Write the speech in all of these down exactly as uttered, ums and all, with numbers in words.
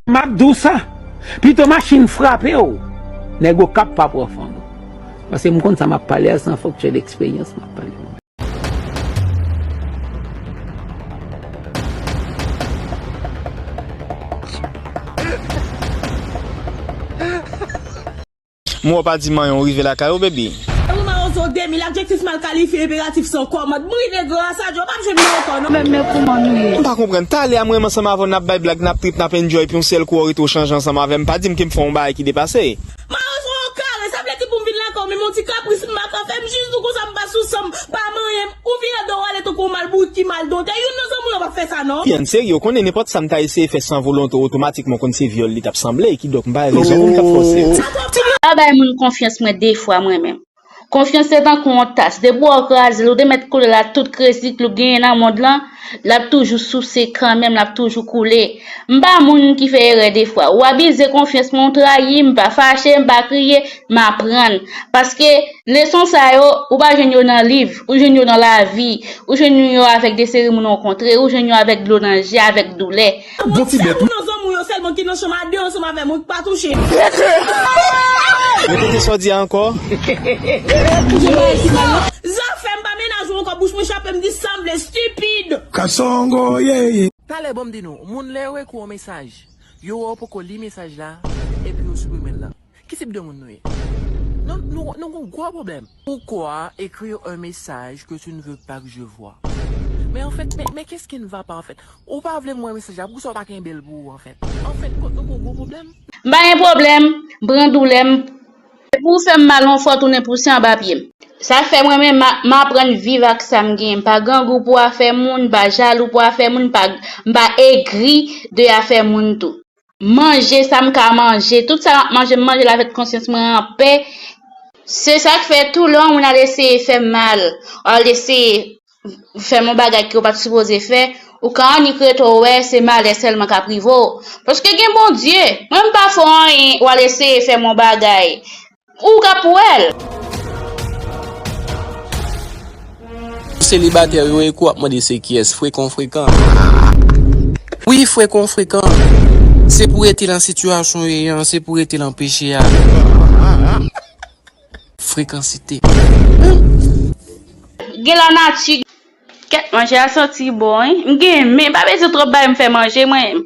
M ap di w sa, pito machin frape w, nèg Okap pa pran fanm. Paske m konn sa m ap pale a, se an fonksyon de eksperyans m ap pale. M wè w pa di m anyen, w rive lakay ou, baby. Wi, mawozo de mil, adjektif mal kalifye, enperatif san kòmand. M rive gran, sa djòl, m p ap jwenn nou ankò non. Men, men kouman nou ye? M pa konprann. Talè a m renmen ansanm avè w, n ap bay blag, n ap trip, n ap enjoy, epi yon sèl kou w rete w chanje ansanm avè m. Pa di m ke m fè yon bagay ki depase. Mawozo an kare, sa vle di pou m vin lakay w, menm yon ti kapris m pa ka fè, m jis di w konsa m pa sou san m, pa manyen m. Ou vire do w ale tankou yon malbourik ki mal donte. Youn nan zanmi w yo p ap fè sa non. Fi a n serye, w konnen nenpòt sa m ta eseye fè san volonte w, otomatikman w konn se vyòl li t ap sanble, kidonk m pa wè rezon pou m t ap fòse w. Pa bay moun konfyans mwen de fwa mwen menm. Konfyans se tankou yon tas, depi w kraze l, ou te mèt koule l a tout kredi k l ou genyen nan mond lan, l ap toujou souse kanmenm, l ap toujou koule. M pa moun ki fè erè de fwa. Ou abize konfyans mwen, ou trayi m, m pa fache, m pa kriye, m aprann. Paske Leson sa yo, ou pa jwenn yo nan liv, ou jwenn yo nan lavi, ou jwenn yo avèk de seri moun rankontre, ou jwenn yo avèk dlo nan je, avèk doulè. Bon ti bèt wi. Zanmi w yo sèlman ki nan chanm a de ansanm avè mwen ki pa touche. Repete sa w di a ankò. Zafè m pa menaj ou ankò, bouch mwen chape m di sa m vle, stupid. Kasongo, yeah, yeah. Talè ban m di nou, moun lè yo ekri w yon mesaj, yo wè w poko li mesaj la, epi yo siprime l la. Ki tip de moun nou ye? Nou, nou, nou gon gwo pwoblèm. Pourquoi écrire un message que tu ne veux pas que je vois? Mais en fait, mais, mais qu'est-ce qui ne va pas en fait? Ou pa vle m wè mesaj la, poukisa w pa kenbe l pou ou an fèt? An fèt, kot nou gon gwo pwoblèm. M pa gen pwoblèm, m pran doulè m. Depi w fè m mal yon fwa, w tounen pouse anba pye m. Sa fè mwen menm, m a- m aprann viv ak sa m genyen. M pa grangou pou afè moun, m pa jalou pou afè moun, m pa, m pa egri de afè moun tou. Manje sa m ka manje, tout sa m ap manje, m manje l avèk konsyans mwen anpè. Se sa k fè tou lè yon moun al eseye fè m mal, al eseye fè m yon bagay ke w pa t sipoze fè, ou ka annik rete w wè se malè sèlman k ap rive w. Paske gen Bondye. Mwen m pa fè w anyen, w al eseye fè m yon bagay. Ou k ap wè l. Selibatè yo ekou ap mande se kiyès frekan frekan. Wi frekan frekan. Se pou rete nan sitiyasyon w ye an, se pou rete nan peche a. Frekansite. Gen lanati. Kèt manje a santi bon wi. M gen men, pa bezwen twòp bay m fè manje mwen.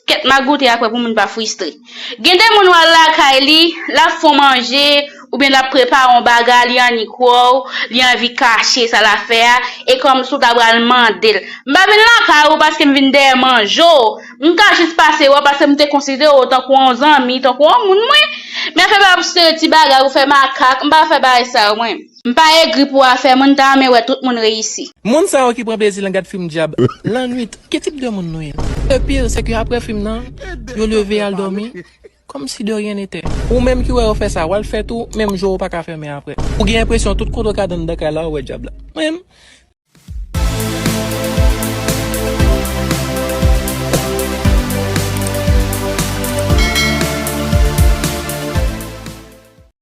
Kèt m a goute apre pou moun pa fristre. Gen de moun w al lakay li, l ap fè w manje, oubyen l ap prepare yon bagay, li annik wè w, li anvi kache sa l ap fè a, e kòmsi w ta pral mande l. M pa vin lakay ou paske m vin dèyè manje w. M ka jis pase wè w paske m te konsidere w tankou yon zanmi, tankou yon moun mwen. Men fè pa se ti bagay ou fè makak, m pa fè bagay sa yo mwen. M pa egri pou afè moun, m ta renmen wè tout moun reyisi. Moun sa yo ki pran plezi nan gad fim dyab lannwit, ki tip de moun nou ye? Le pire, se ke apre fim nan, yo leve al dòmi, comme si de rien n'était. Ou menm ki wè yo fè sa, w al fè tou, menm je w ou pa ka fèmen apre. Ou gen enpresyon tout kote w ka dans nan kay la, ou wè dyab la. Mwen menm,